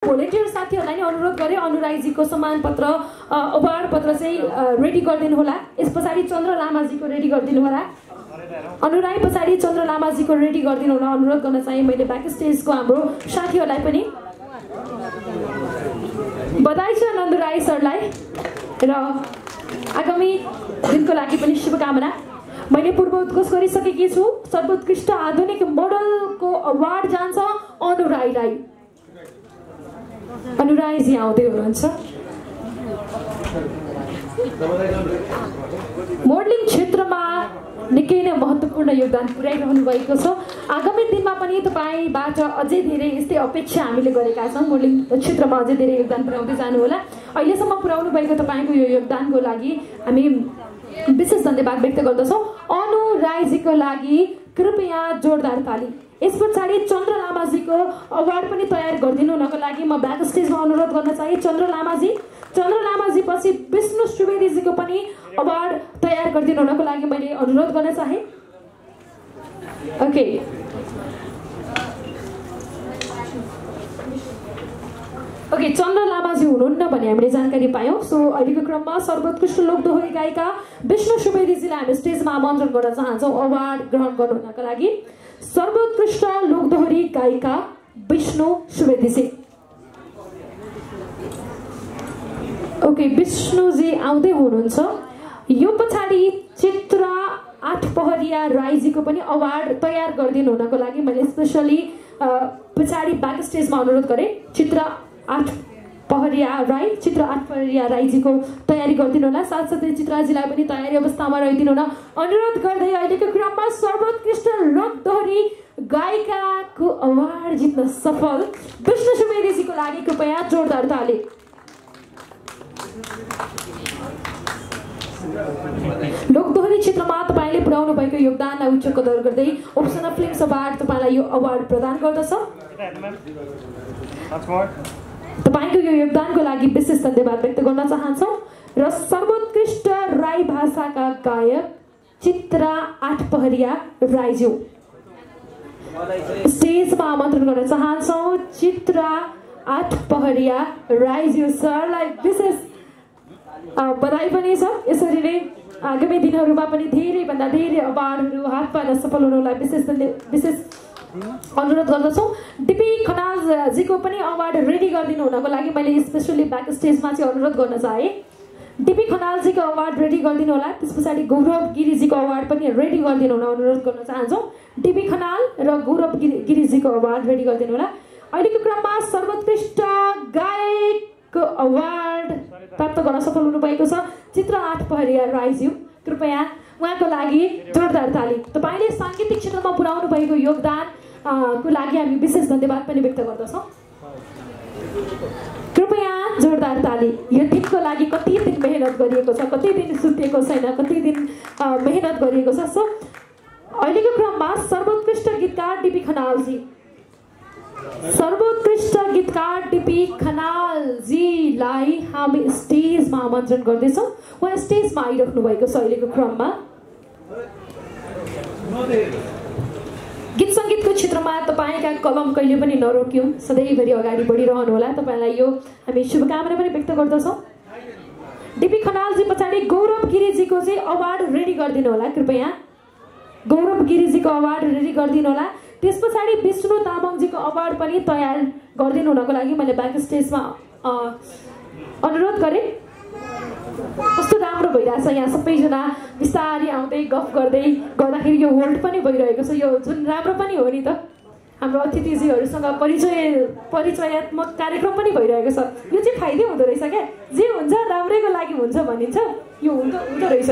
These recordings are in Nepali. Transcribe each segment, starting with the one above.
भोलिन्टियर साथीहरूलाई नि अनुरोध गरेँ अनुराईजीको सम्मान पत्र अवार्ड पत्र चाहिँ रेडी गरिदिनु होला। यस पछाडि चन्द्र लामाजीको रेडी गरिदिनु होला। अनुराई पछाडि चन्द्र लामाजीको रेडी गरिदिनु होला अनुरोध गर्न चाहिँ मैले ब्याक स्टेजको हाम्रो साथीहरूलाई पनि बधाई छ नन्दु राई सरलाई र आगामी दिनको लागि पनि शुभकामना। मैले पूर्व उद्घोष गरिसकेकी छु। सर्वोत्कृष्ट आधुनिक मोडलको अवार्ड जान्छ अनुराईलाई। अनुराईजी आउँदै हुनुहुन्छ। मोडलिङ क्षेत्रमा निकै नै महत्त्वपूर्ण योगदान पुर्याइरहनु भएको छ। आगामी दिनमा पनि तपाईँबाट अझै धेरै यस्तै अपेक्षा हामीले गरेका छौँ। मोडलिङ क्षेत्रमा अझै धेरै योगदान पुर्याउँदै जानुहोला। अहिलेसम्म पुर्याउनु भएको तपाईँको यो योगदानको लागि हामी विशेष धन्यवाद व्यक्त गर्दछौँ। अनु राईजीको लागि कृपया जोरदार ताली। यस पछाडि चन्द्र लामाजीको अवार्ड पनि तयार गरिदिनु हुनको लागि म ब्याक स्टेजमा अनुरोध गर्न चाहे चन्द्र लामाजी पछि विष्णु सुवेदीजीको पनि अवार्ड तयार गरिदिनु हुनको लागि मैले अनुरोध गर्न चाहे। ओके, चन्द्र लामाजी हुनुहुन्न भन्ने हामीले जानकारी पायौँ। सो अहिलेको क्रममा सर्वोत्कृष्ट लोकदोहोरी गायिका विष्णु सुवेदीजीलाई हामी स्टेजमा आमन्त्रण गर्न चाहन्छौँ अवार्ड ग्रहण गर्नु हुनको लागि। सर्वोत्कृष्ट लोकदोहोरी गायिका विष्णु सुवेदीजी। ओके, विष्णुजी आउँदै हुनुहुन्छ। यो पछाडि चित्र आठपहरिया राईजीको पनि अवार्ड तयार गरिदिनु हुनको लागि मैले स्पेसली पछाडि ब्याक स्टेजमा अनुरोध गरेँ। चित्र आठपहरिया राईजीको तयारी गरिदिनु होला। साथसाथै चित्राजीलाई पनि तयारी अवस्थामा रहिदिनु हुन अनुरोध गर्दै अहिलेको क्रममा सर्वोत्कृष्ट लोकदोहोरी गायिकाको अवार्ड जित्न सफल विष्णु सुवेदीजीको लागि कृपया जोरदार ताली। लोकदोहोरी क्षेत्रमा तपाईँले पुर्याउनु भएको योगदानलाई उच्च कदर गर्दै ओप्सना फिल्म्स अवार्ड तपाईँलाई यो अवार्ड प्रदान गर्दछ। तपाईँको यो योगदानको लागि विशेष धन्यवाद व्यक्त गर्न चाहन्छौँ। र सर्वोत्कृष्ट राई भाषाका गायक चित्रा आठपहरिया राईज्यू स्टेजमा आमन्त्रण गर्न चाहन्छौँ। चित्रा आठपहरिया राईज्यू सरलाई विशेष बधाई पनि छ। यसरी नै आगामी दिनहरूमा पनि धेरैभन्दा धेरै अवार्डहरू हात पार्न सफल हुनुलाई विशेष अनुरोध गर्दछौँ। डिपी खनालजीको पनि अवार्ड रेडी गरिदिनु हुनको लागि मैले स्पेसली ब्याक स्टेजमा चाहिँ अनुरोध गर्न चाहेँ। डिपी खनालजीको अवार्ड रेडी गरिदिनु होला। त्यस पछाडि गौरव गिरिजीको अवार्ड पनि रेडी गरिदिनु हुन अनुरोध गर्न चाहन्छौँ। डिपी खनाल र गौरव गिरिजीको अवार्ड रेडी गरिदिनु होला। अहिलेको क्रममा सर्वोत्कृष्ट गायकको अवार्ड प्राप्त गर्न सफल हुनुभएको छ चित्र आठपहरिया राईज्यू। कृपया उहाँको लागि जोरदार ताली। तपाईँले साङ्गीतिक क्षेत्रमा पुर्याउनु भएको योगदानको लागि हामी विशेष धन्यवाद पनि व्यक्त गर्दछौँ। कृपया जोरदार ताली। यो दिनको लागि कति दिन मेहनत गरिएको छ, कति दिन सुतेको छैन, कति दिन मेहनत गरिएको छ। सो अहिलेको क्रममा सर्वोत्कृष्ट गीतकार डिपी खनालजी, सर्वोत्कृष्ट गीतकार डिपी खनालजीलाई हामी स्टेजमा आमन्त्रण गर्दैछौँ। उहाँ स्टेजमा आइराख्नु भएको छ अहिलेको क्रममा। गीत सङ्गीतको क्षेत्रमा तपाईँका कलम कहिले पनि नरोक्यौँ, सधैँभरि अगाडि बढिरहनु होला। तपाईँलाई यो हामी शुभकामना पनि व्यक्त गर्दछौँ। डिपी खनालजी पछाडि गौरव गिरिजीको चाहिँ अवार्ड रेडी गरिदिनु होला। कृपया गौरव गिरिजीको अवार्ड रेडी गरिदिनु होला। त्यस पछाडि विष्णु तामाङजीको अवार्ड पनि तयार गरिदिनु हुनको लागि मैले ब्याक स्टेजमा अनुरोध गरेँ। कस्तो राम्रो भइरहेछ यहाँ, सबैजना बिस्तारै आउँदै गफ गर्दै गर्दाखेरि यो होल्ड पनि भइरहेको छ। यो जुन राम्रो पनि हो नि त, हाम्रो अतिथिजीहरूसँग परिचयात्मक कार्यक्रम पनि भइरहेको छ। यो चाहिँ फाइदै हुँदो रहेछ क्या, जे हुन्छ राम्रैको लागि हुन्छ भनिन्छ, यो हुँदो रहेछ।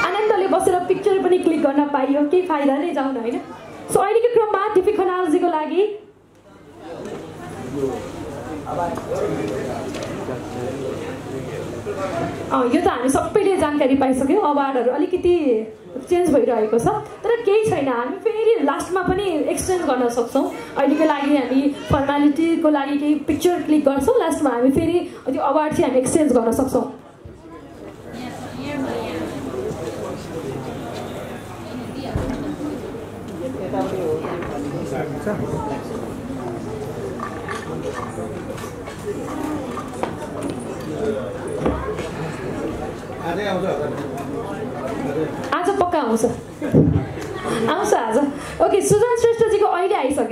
आनन्दले बसेर पिक्चर पनि क्लिक गर्न पाइयो, केही फाइदा नै जाउन होइन। सो अहिलेको क्रममा डिपी खनालजीको लागि यो त हामी सबैले जानकारी पाइसक्यौँ। अवार्डहरू अलिकति चेन्ज भइरहेको छ, तर केही छैन, हामी फेरि लास्टमा पनि एक्सचेन्ज गर्न सक्छौँ। अहिलेको लागि हामी फर्मालिटीको लागि केही पिक्चर क्लिक गर्छौँ, लास्टमा हामी फेरि त्यो अवार्ड चाहिँ हामी एक्सचेन्ज गर्न सक्छौँ। आज पक्का आउँछ आज। ओके, सुजन श्रेष्ठजीको अहिले आइसक्यो।